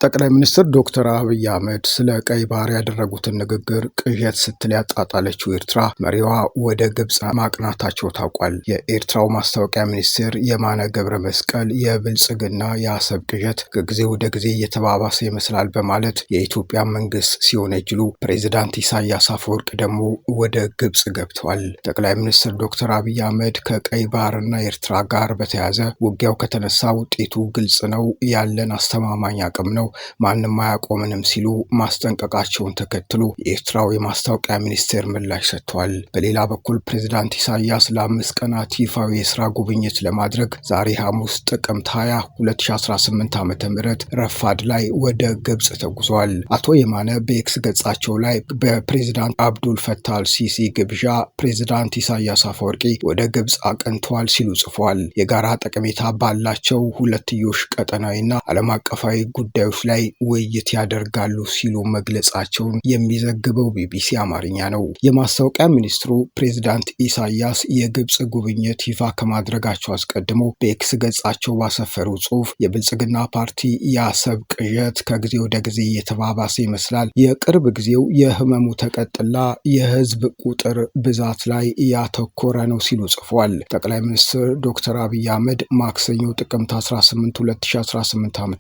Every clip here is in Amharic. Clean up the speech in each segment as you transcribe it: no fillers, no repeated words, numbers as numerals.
ጠቅላይ ሚኒስትር ዶክተር አብይ አህመድ ስለ ቀይ ባህር ያደረጉትን ንግግር ቅዠት ስትል ያጣጣለችው ኤርትራ መሪዋ ወደ ግብፅ ማቅናታቸው ታውቋል። የኤርትራው ማስታወቂያ ሚኒስትር የማነ ገብረ መስቀል የብልጽግና የአሰብ ቅዠት ከጊዜ ወደ ጊዜ እየተባባሰ ይመስላል በማለት የኢትዮጵያ መንግስት ሲወነጅሉ፣ ፕሬዚዳንት ኢሳያስ አፈወርቅ ደግሞ ወደ ግብፅ ገብተዋል። ጠቅላይ ሚኒስትር ዶክተር አብይ አህመድ ከቀይ ባህርና ኤርትራ ጋር በተያያዘ ውጊያው ከተነሳ ውጤቱ ግልጽ ነው፣ ያለን አስተማማኝ አቅም ነው፣ ማንም አያቆምንም ሲሉ ማስጠንቀቃቸውን ተከትሎ የኤርትራው የማስታወቂያ ሚኒስቴር ምላሽ ሰጥቷል። በሌላ በኩል ፕሬዚዳንት ኢሳያስ ለ5 ቀናት ይፋዊ የስራ ጉብኝት ለማድረግ ዛሬ ሐሙስ ጥቅምት 20 2018 ዓ.ም ረፋድ ላይ ወደ ግብፅ ተጉዟል። አቶ የማነ በኤክስ ገጻቸው ላይ በፕሬዚዳንት አብዱል ፈታህ አልሲሲ ግብዣ ፕሬዚዳንት ኢሳያስ አፈወርቂ ወደ ግብፅ አቅንተዋል ሲሉ ጽፏል። የጋራ ጠቀሜታ ባላቸው ሁለትዮሽ፣ ቀጠናዊና ዓለም አቀፋዊ ጉዳዮች ላይ ውይይት ያደርጋሉ ሲሉ መግለጻቸውን የሚዘግበው ቢቢሲ አማርኛ ነው። የማስታወቂያ ሚኒስትሩ ፕሬዚዳንት ኢሳያስ የግብፅ ጉብኝት ይፋ ከማድረጋቸው አስቀድሞ በኤክስ ገጻቸው ባሰፈሩ ጽሑፍ የብልጽግና ፓርቲ የአሰብ ቅዠት ከጊዜ ወደ ጊዜ እየተባባሰ ይመስላል። የቅርብ ጊዜው የህመሙ ተቀጥላ የህዝብ ቁጥር ብዛት ላይ ያተኮረ ነው ሲሉ ጽፏል። ጠቅላይ ሚኒስትር ዶክተር አብይ አህመድ ማክሰኞ ጥቅምት 18 2018 ዓ.ም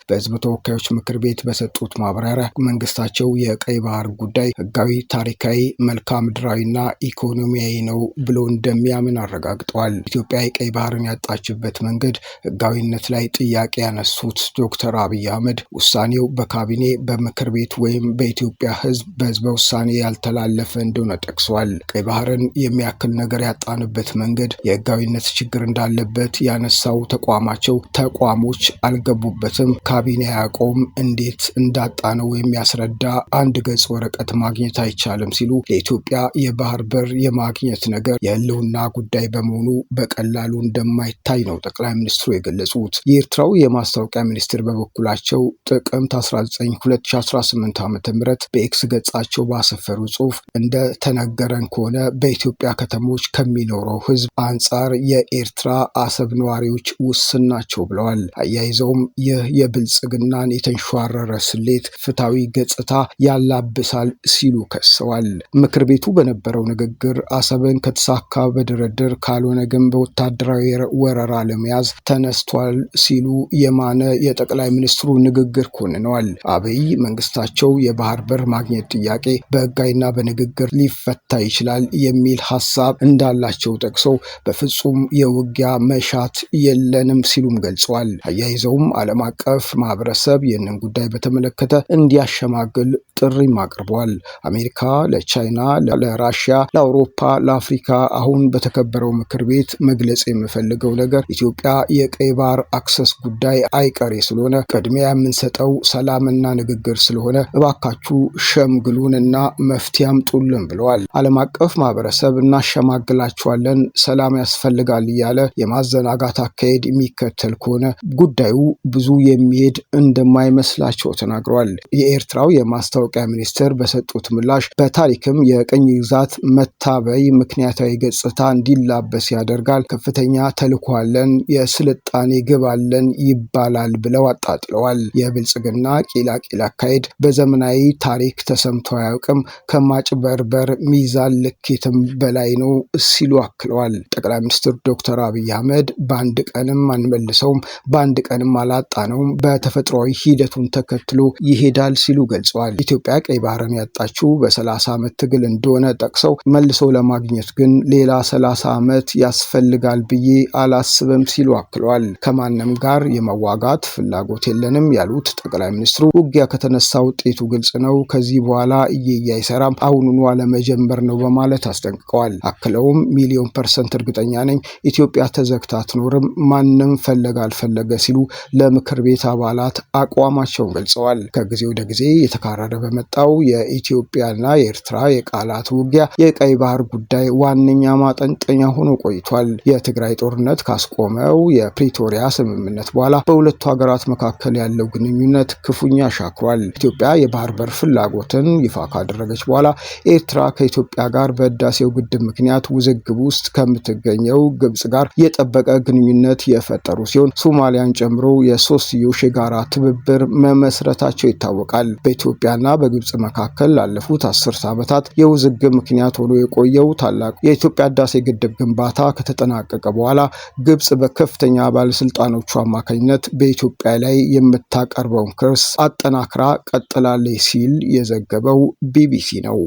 በህዝብ ተወካዮች ምክር ቤት በሰጡት ማብራሪያ መንግስታቸው የቀይ ባህር ጉዳይ ህጋዊ፣ ታሪካዊ፣ መልክዓ ምድራዊና ኢኮኖሚያዊ ነው ብሎ እንደሚያምን አረጋግጠዋል። ኢትዮጵያ የቀይ ባህርን ያጣችበት መንገድ ህጋዊነት ላይ ጥያቄ ያነሱት ዶክተር አብይ አህመድ ውሳኔው በካቢኔ፣ በምክር ቤት ወይም በኢትዮጵያ ህዝብ በህዝበ ውሳኔ ያልተላለፈ እንደሆነ ጠቅሰዋል። ቀይ ባህርን የሚያክል ነገር ያጣንበት መንገድ የህጋዊነት ችግር እንዳለበት ያነሳው ተቋማቸው ተቋሞች አልገቡበትም፣ ካቢኔ አያውቀውም፣ እንዴት እንዳጣነው የሚያስረዳ አንድ ገጽ ወረቀት ማግኘት አይቻልም ሲሉ ለኢትዮጵያ የባህር በር የማግኘት ነገር የህልውና ጉዳይ በመሆኑ በቀላሉ እንደማይታይ ነው ጠቅላይ ሚኒስትሩ የገለጹት። የኤርትራው የማስታወቂያ ሚኒስትር በበኩላቸው ጥቅምት 19 2018 ዓ.ም በኤክስ ገጻቸው ባሰፈሩ ጽሑፍ እንደተነገረን ከሆነ በኢትዮጵያ ከተሞች ከሚኖረው ህዝብ አንጻር የኤርትራ አሰብ ነዋሪዎች ውስን ናቸው ብለዋል። አያይዘውም ይህ የብልጽግናን የተንሸዋረረ ስሌት ፍትሐዊ ገጽታ ያላብሳል ሲሉ ከሰዋል። ምክር ቤቱ በነበረው ንግግር አሰብን ከተሳካ በድርድር፣ ካልሆነ ግን በወታደራዊ ወረራ ለመያዝ ተነስቷል ሲሉ የማነ የጠቅላይ ሚኒስትሩ ንግግር ኮንነዋል። አብይ መንግስታቸው የባህር በር ማግኘት ጥያቄ በህጋዊና በንግግር ሊፈታ ይችላል የሚል ሀሳብ እንዳላቸው ጠቅሰው በፍጹም የውጊያ መሻት የለንም ሲሉም ገልጸዋል። አያይዘውም ዓለም አቀፍ ማህበረሰብ ይህንን ጉዳይ በተመለከተ እንዲያሸማግል ጥሪም አቅርበዋል። አሜሪካ ለቻይና፣ ለራሽያ፣ ለአውሮፓ፣ ለአፍሪካ አሁን በተከበረው ምክር ቤት መግለጽ የምፈልገው ነገር ኢትዮጵያ የቀይ ባህር access ጉዳይ አይቀሬ ስለሆነ ቅድሚያ የምንሰጠው ሰላምና ንግግር ስለሆነ እባካችሁ ሸምግሉንና መፍትሄ አምጡልን ብለዋል። ዓለም አቀፍ ማህበረሰብ እናሸማግላችኋለን፣ ሰላም ያስፈልጋል እያለ የማዘናጋት አካሄድ የሚከተል ከሆነ ጉዳዩ ብዙ የሚሄድ እንደማይመስላቸው ተናግረዋል። የኤርትራው የማስታወቂያ ሚኒስትር በሰጡት ምላሽ በታሪክም የቅኝ ግዛት መታበይ ምክንያታዊ ገጽታ እንዲላበስ ያደርጋል፣ ከፍተኛ ተልዕኮ አለን፣ የስልጣኔ ግብ አለን ይባላል ብለው አጣጥለዋል። የብልጽግና ቂላቂል አካሄድ በዘመናዊ ታሪክ ተሰምቶ አያውቅም፣ ከማጭበርበር ሚዛን ልኬትም በላይ ነው ሲሉ አክለዋል። ጠቅላይ ሚኒስትር ዶክተር አብይ አህመድ በአንድ ቀንም አንመልሰውም፣ በአንድ ቀንም አላጣነውም፣ በተፈጥሯዊ ሂደቱን ተከትሎ ይሄዳል ሲሉ ገልጸዋል። ኢትዮጵያ ቀይ ባህርን ያጣችው በ30 ዓመት ትግል እንደሆነ ጠቅሰው መልሶ ለማግኘት ግን ሌላ 30 ዓመት ያስፈልጋል ብዬ አላስብም ሲሉ አክለዋል። ከማንም ጋር የመዋጋት ፍላጎት የለንም ያሉት ጠቅላይ ሚኒስትሩ ውጊያ ከተነሳ ውጤቱ ግልጽ ነው፣ ከዚህ በኋላ እየየ አይሰራም፣ አሁኑኑ አለመጀመር ነው በማለት አስጠንቅቀዋል። አክለውም 1,000,000% እርግጠኛ ነኝ፣ ኢትዮጵያ ተዘግታ አትኖርም፣ ማንም ፈለገ አልፈለገ ሲሉ ለምክር ቤት አባላት አቋማቸውን ገልጸዋል። ከጊዜ ወደ ጊዜ እየተካረረ በመጣው የኢትዮጵያና የኤርትራ የቃላት ውጊያ የቀይ ባህር ጉዳይ ዋነኛ ማጠንጠኛ ሆኖ ቆይቷል። የትግራይ ጦርነት ካስቆመው የፕሪቶሪያ ስምምነት በኋላ በሁለቱ ሀገራት መካከል ያለው ግንኙነት ክፉኛ ሻክሯል። ኢትዮጵያ የባህር በር ፍላጎትን ይፋ ካደረገች በኋላ ኤርትራ ከኢትዮጵያ ጋር በህዳሴው ግድብ ምክንያት ውዝግብ ውስጥ ከምትገኘው ግብጽ ጋር የጠበቀ ግንኙነት የፈጠሩ ሲሆን፣ ሶማሊያን ጨምሮ የሶስትዮሽ የጋራ ትብብር ትብብር መመስረታቸው ይታወቃል። በኢትዮጵያና በግብጽ መካከል ላለፉት 10 ዓመታት የውዝግብ ምክንያት ሆኖ የቆየው ታላቁ የኢትዮጵያ ህዳሴ ግድብ ግንባታ ከተጠናቀቀ በኋላ ግብጽ በከፍተኛ ባለስልጣኖቹ አማካኝነት በኢትዮጵያ ላይ የምታቀርበውን ክስ አጠናክራ ቀጥላለች ሲል የዘገበው ቢቢሲ ነው።